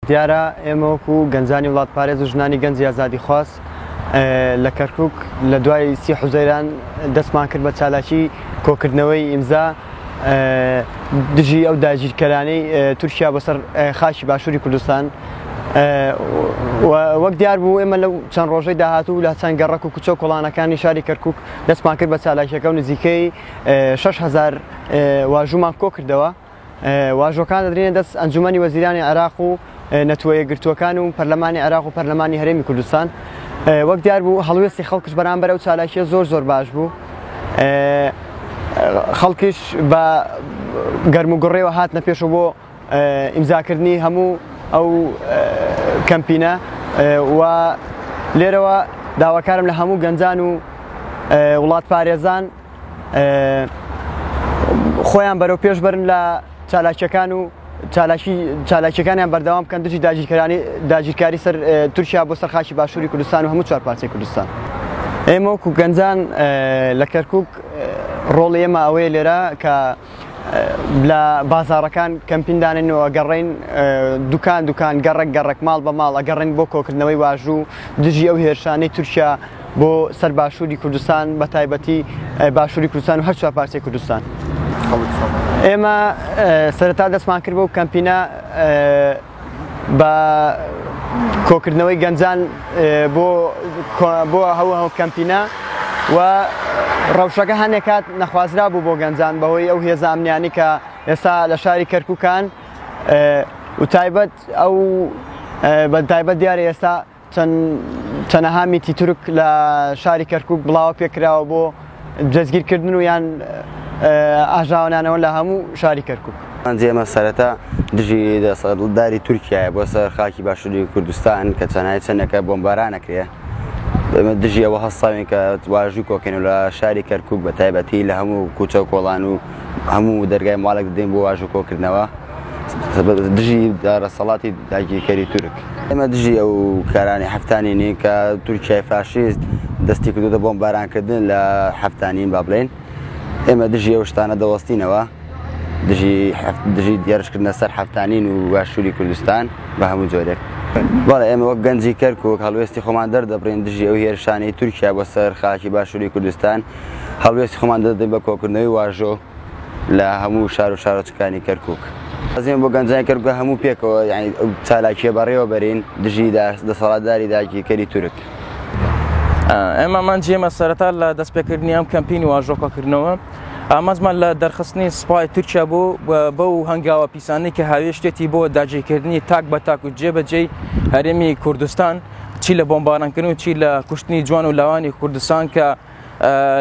دیارە ئێمە وەکو گەنجانی وڵاتپارێز و ژنانی گەنجی ئازادیخواز لە کەرکک لە دوای 30 حوزەیران دەستمان کرد بە چالاکی کۆکردنەوەی ئیمزا دژی ئەو داگیرکەرانەی تورکیا بەسەر خاکی باشووری کوردستان. وەک دیار بوو ئێمە لەو چەند ڕۆژەی داهاتوو لە چەند گەڕەک و کوچە و کۆڵانەکانی شاری کەرکک دەستمان کرد بە چالاکیەکە و نزیکەی 6000 واژوومان کۆ کردەوە. واژۆکان دەدرێنە دەست ئەنجومەنی وەزیرانی عێراق و نەتەوە یەکگرتووەکان و پەرلەمانی عێراق و پەرلەمانی هەرێمی کوردستان. وەک دیار بوو هەڵوێستی خەڵکش بەرامبەر ئەو چالاکیە زۆر زۆر باش بوو. خەڵکیش بە گەرم و گوڕێوە هاتنە پێشەوە بۆ ئیمزاکردنی هەموو ئەو کەمپینە و لێرەوە داواکارم لە هەموو گەنجان و وڵاتپارێزان خۆیان بەرەو پێش بەرن لە چالاکیەکان و چالاکیەکانیان بەردەوام بکەن دژی داگیرکەرانی داگیرکاری سەر تورکیا بۆ سەر خاکی باشووری کوردستان و هەموو چوار پارچەی کوردستان. ئێمە وەکو گەنجان لە کەرکک ڕۆڵی ئێمە ئەوەیە لێرە کە لە بازاڕەکان کەمپین دانێن و ئەگەڕێین دوکان دوکان گەڕەک گەڕەک ماڵ بە ماڵ ئەگەڕێن بۆ کۆکردنەوەی واژوو دژی ئەو هێرشانەی تورکیا بۆ سەر باشووری کوردستان بە تایبەتی باشووری کوردستان و هەر چوار پارچەی کوردستان. ئێمە سەرەتا دەستمان کرد بەو کەمپینە بە کۆکردنەوەی گەنجان بۆ بۆ هەو هەو کەمپینە و ڕەوشەکە هەنێک کات نەخوازرا بوو بۆ گەنجان بەهۆی ئەو هێزە ئەمنیانی کە ئێستا لە شاری کەرکوکان و تایبەت ئەو بە تایبەت دیارە ئێستا چەند چەنەها میتی تورک لە شاری کەرکوک بڵاوە پێکراوە بۆ دەستگیرکردن و یان ئاژاوەنانەوە لە هەموو شاری کەرکوک. ئێمە سەرەتا دژی دەسەڵاتداری تورکیایە بۆ سەر خاکی باشووری کوردستان کە چەنای چەندێکە بۆمبارانەکرێ. ئێمە دژی ئەوە هەستاوین کە واژوو کۆکەین و لە شاری کەرکوک بە تایبەتی لە هەموو کوچە و کۆڵان و هەموو دەرگای ماڵێک دەدەین بۆ واژوو کۆکردنەوە دژی دەسەڵاتی داگیرکەری تورک. ئێمە دژی ئەو کارانی حەفتانینین کە تورکیای فاشیست دەستی کردوتە بۆمبارانکردن لە حەفتانین با بڵێین. ئێمە دژی ئەو شتانە دەوەستینەوە، دژی دژی هێرشکردنە سەر حەفتانین و باشووری کوردستان بە هەموو جۆرێک. بەڵێ ئێمە وەک گەنجی کەرکوک هەڵوێستی خۆمان دەردەبڕین دژی ئەو هێرشانەی تورکیا بۆ سەر خاکی باشووری کوردستان، هەڵوێستی خۆمان دەدەین بە کۆکردنەوەی واژۆ لە هەموو شار و شارۆچکەکانی کەرکوک. ئەزیم بۆ گەنجانی کەرکوک هەموو پێکەوە یعنی ئەو چالاکیە بەڕێوە بەرین دژی دەسەڵاتداری داگیرکەری تورک. ئێمە ئامانجی ئێمە سەرەتا لە دەستپێکردنی ئەم کەمپینی واژۆکۆکردنەوە ئامانجمان لە دەرخستنی سوپای تورکیا بوو بەو هەنگاوە پیسانەی کە هاوێشتێتی بۆ داگیرکردنی تاک بە تاک و جێبەجێی هەرێمی کوردستان چی لە بۆمبارانکردن و چی لە کوشتنی جوان و لاوانی کوردستان کە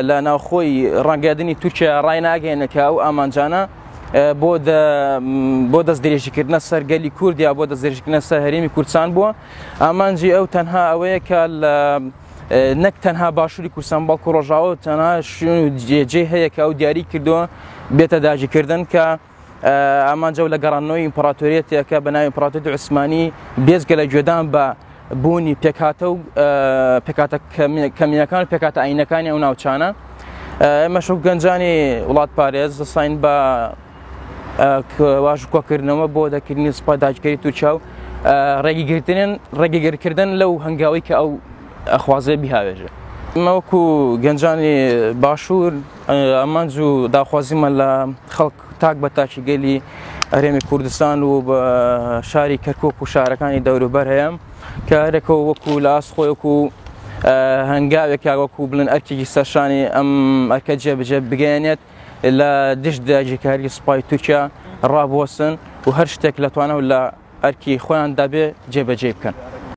لە ناوخۆی ڕاگەیاندنی تورکیا ڕای ناگەیەنێت کە ئەو ئامانجانە بۆ بۆ دەست درێژیکردنە سەر گەلی کورد یا بۆ دەست درێژکردنە سەر هەرێمی کوردستان بووە. ئامانجی ئەو تەنها ئەوەیە کە لە نەک تەنها باشووری کوردستان بەڵکو ڕۆژاوە تەنها شوێن و جێ هەیە کە ئەو دیاری کردووە بێتە داگیرکردن کە ئامانجە لە گەڕانەوەی ئیمپراتۆریەتێکە بە ناوی ئیمپراتۆریەتی عوسمانی بێجگە لە گوێدان بە بوونی پێکهاتە و پێکهاتە کەمینەکان و پێکهاتە ئاینەکانی ئەو ناوچانە. ئێمەش وەک گەنجانی وڵاتپارێز دەساین بە واژوو کۆکردنەوە بۆ دەکردنی سوپای داگیرکەری تورکیا و ڕێگیگرتنن ڕێگەگرکردن لەو هەنگاوی کە ئەو ئەخوازێ بیهاوێژێ. ئێمە وەکو گەنجانی باشوور ئامانج و داخوازیمان لە خەڵک تاک بە تاکی گەلی هەرێمی کوردستان و بە شاری کەرکوک و شارەکانی دەوروبەر هەیە کە هەرێکەوە وەکو لە ئاست خۆی وەکو هەنگاوێک یا وەکو بڵێن ئەرکێکی سەرشانی ئەم ئەرکە جێبەجێ بگەیەنێت لە دژ داگیرکاری سوپای تورکیا ڕابوەستن و هەر شتێک لە توانە و لە ئەرکی خۆیان دابێ جێبەجێ بکەن.